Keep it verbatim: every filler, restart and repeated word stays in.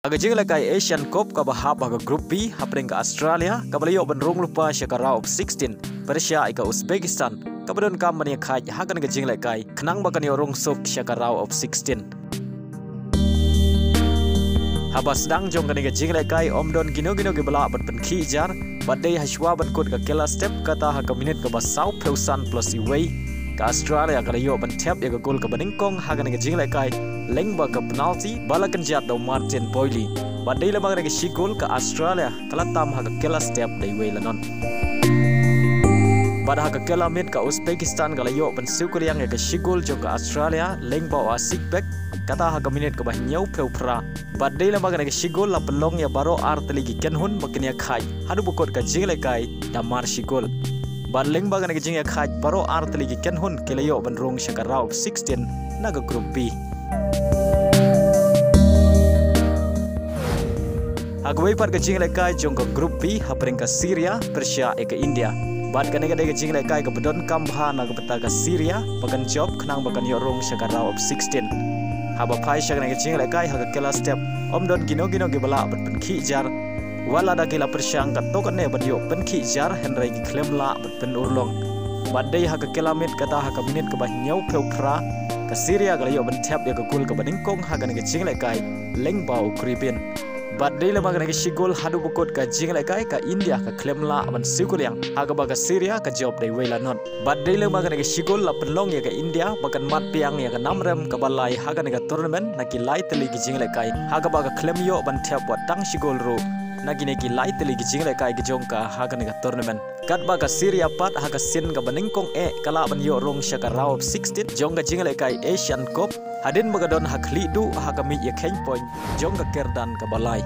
Ha ka jinglehkai Asian Cup kaba hap ha ka Group B, hapdeng ka Australia kaba la ïoh ban rung lypa sha ka round of sixteen, pyrshah ïa ka Uzbekistan kaba donkam ban ïakhait ha kane ka jinglehkai khnang ba kan ïoh rung suk sha ka round of sixteen. Haba sdang jong kane ka jinglehkai ym don kino kino kiba lah ban pynkhih jar, bad dei hashwa ban kut ka kylla step, kata ha ka minit kaba sawphew san plus iwei, ka Australia ka la ïoh ban thep ïa ka gol kaba nyngkong ha kane ka jinglehkai lyngba ka penalty ba la kynjat da u Martin Boili. Bad dei lem bad kane ka shi gol ka Australia ka la tam ha ka kylla step da iwei lanot. Bad ha ka kylla miet ka Uzbekistan ka la ïoh ban siew kylliang ïa ka shi gol jong ka Australia lyngba u Asik Beg, kata ha ka minit kaba hynñiewphew phra. Bad dei lem bad kane ka shi gol la pynlong ïa baroh ar tylli ki kynhun ba kin ïakhait haduh ba kut ka jinglehkai da mar shi gol. Bad lyngba kane ka jingïakhait baroh ar tylli ki kynhun ki la ïoh ban rung sha ka round of sixteen na ka Group B. Ha kawei pat ka jinglehkai jong ka Group B, hapdeng ka Syria pyrshah ïa ka India. Bad kane ka dei ka jinglehkai kaba donkam bha na ka bynta ka Syria ba kan jop khnang ba kan ïoh rung sha ka round of sixteen. Haba phai sha kane ka jinglehkai ha ka kylla step ym don kino kino kiba lah ban pynkhih jar. Wat lada ki la pyrshang katto katne ban ïoh pynkhih jar, hynrei ki khlem lah ban pynurlong. Bad dei ha ka kylla miet, kata ha ka minit kaba hynñiewphew phra, ka Syria ka la ïoh ban thep ïa ka gol kaba nyngkong ha kane ka jinglehkai lyngba u Kribin. Bad dei lem bad kane ka shi gol haduh ba kut ka jinglehkai ka India ka khlem lah ban siew kylliang, ha kaba ka Syria ka jop da iwei lanot. Bad dei lem bad kane ka shi gol la pynlong ïa ka India ba kan mat biang ïa ka namrem kaba lai ha kane ka tournament na ki lai tylli ki jinglehkai, ha kaba ka khlem ïoh ban thep wat tang shi gol ruh na kine ki lai tylli ki jinglehkai ki jong ka ha kane ka tournament. Katba ka Syria pat ha ka sien kaba nyngkong eh ka lah ban ïoh rung sha ka round of sixteen jong ka jinglehkai Asian Cup, hadien ba ka don ha khlieh duh ha ka miej ïakheiñ point jong ka kyrdan kaba lai.